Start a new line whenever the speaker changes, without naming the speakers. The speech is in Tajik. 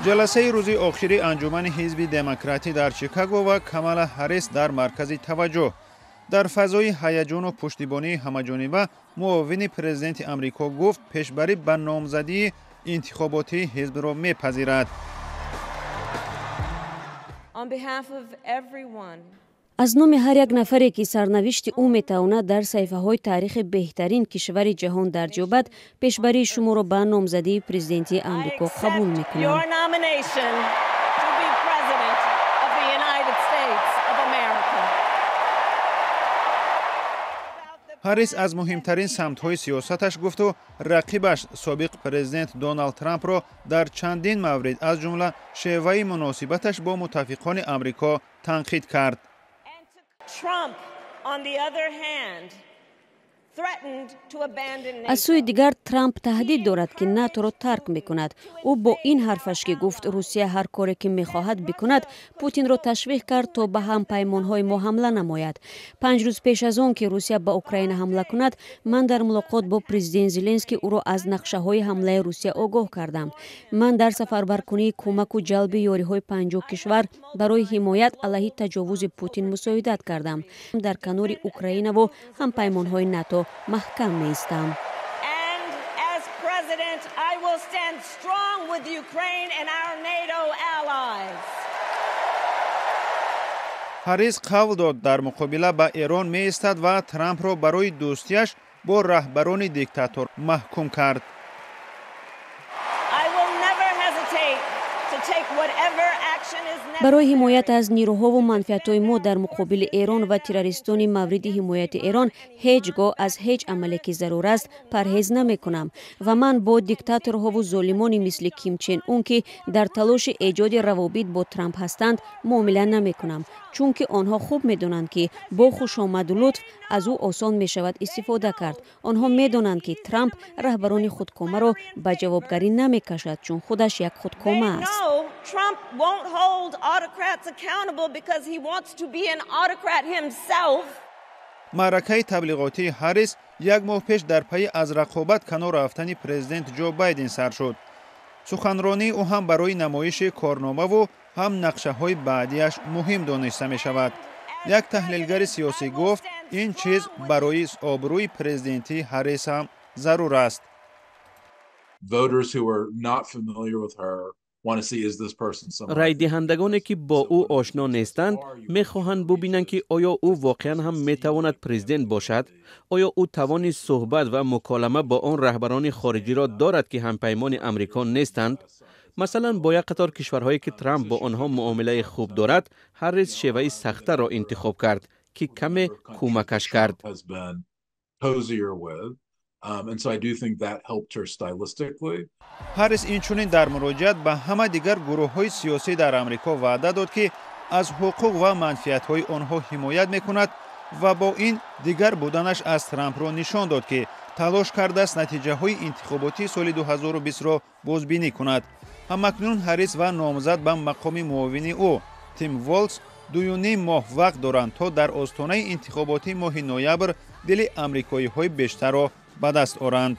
Ҷаласаи рӯзи охири анҷумани ҳизби демократӣ дар Чикаго ва Камала Ҳаррис дар маркази таваҷҷӯҳ. Дар фазои ҳаяҷону пуштибонии ҳамаҷониба муовини президенти Амрико гуфт, пешбарӣ ба номзадии интихоботии ҳизбро мепазирад.
Аз номи ҳар як нафаре, ки сарнавишти ӯ метавонад дар саҳифаҳои таърихи беҳтарин кишвари ҷаҳон дарҷ ёбад, пешбарии шуморо ба номзадии президентии Амрико қабул мекунам.
Ҳаррис аз муҳимтарин самтҳои сиёсаташ гуфту рақибаш собиқ президент Доналд Трампро дар чандин маврид, аз ҷумла шеваи муносибаташ бо муттафиқони Амрико танқид кард.
Аз сӯи дигар, Трамп таҳдид дорад, ки наторо тарк мекунад. Ӯ бо ин ҳарфаш, ки гуфт Русия ҳар коре ки мехоҳад бикунад, Путинро ташвиқ кард, то ба ҳампаймонҳои мо ҳамла намояд. 5 рӯз пеш аз он ки Русия ба Украина ҳамла кунад, ман дар мулоқот бо президент Зеленский ӯро аз нақшаҳои ҳамлаи Русия огоҳ кардам. Ман дар сафарбаркунии кӯмаку ҷалби ёриҳои 50 кишвар барои ҳимоят алайҳи таҷовузи Путин мусоидат кардам. Дар канори Украинаву ҳампаймонҳои НАТО маҳкам меистам.
Ҳаррис қавл дод, дар муқобила ба Эрон меистад ва Трампро барои дӯстиаш бо раҳбарони диктатор маҳкум кард.
Барои ҳимоят аз нирӯҳову манфиатҳои мо дар муқобили Эрон ва террористони мавриди ҳимояти Эрон ҳеҷ гоҳ аз ҳеҷ амале ки зарур аст парҳез намекунам ва ман бо диктаторҳову золимони мисли Ким Чен Ун, ки дар талоши эҷоди равобит бо Трамп ҳастанд, муомила намекунам, чунки онҳо хуб медонанд, ки бо хушомаду лутф аз ӯ осон мешавад истифода кард. Онҳо медонанд, ки Трамп раҳбарони худкомаро ба ҷавобгарӣ намекашад, чун худаш як худкома аст.
Trump won't hold autocrats accountable because he wants to be an autocrat himself.
Маъракаи таблиғотии Ҳаррис як моҳ пеш дар пайи аз рақобат канор рафтани президент Ҷо Байден сар шуд. Суханронии ӯ ҳам барои намоиши корномаву ҳам нақшаҳои баъдиаш муҳим дониста мешавад. Як таҳлилгари сиёсӣ гуфт, ин чиз барои обрӯи президентии Ҳаррис ҳам зарур аст.
Райдиҳандагоне, ки бо ӯ ошно нестанд, мехоҳанд бубинанд, ки оё ӯ воқеан ҳам метавонад президент бошад, оё ӯ тавони суҳбат ва муколама бо он раҳбарони хориҷиро дорад, ки ҳампаймони Амрико нестанд. Масалан, бо як қатор кишварҳое, ки Трамп бо онҳо муомилаи хуб дорад, Ҳаррис шеваи сахтаро интихоб кард, ки каме кӯмакаш кард.
Ҳаррис инчунин дар муроҷиат ба ҳама дигар гурӯҳҳои сиёсӣ дар Амрико ваъда дод, ки аз ҳуқуқ ва манфиатҳои онҳо ҳимоят мекунад ва бо ин дигар буданаш аз Трампро нишон дод, ки талош кардааст натиҷаҳои интихоботии соли 2020-ро бозбинӣ кунад. Ҳамакнун Ҳаррис ва номзад ба мақоми муовини ӯ Тим Волтс 2.5 моҳ вақт доранд, то дар остонаи интихоботии моҳи ноябр дили амрикоиҳои бештарро ба даст оранд.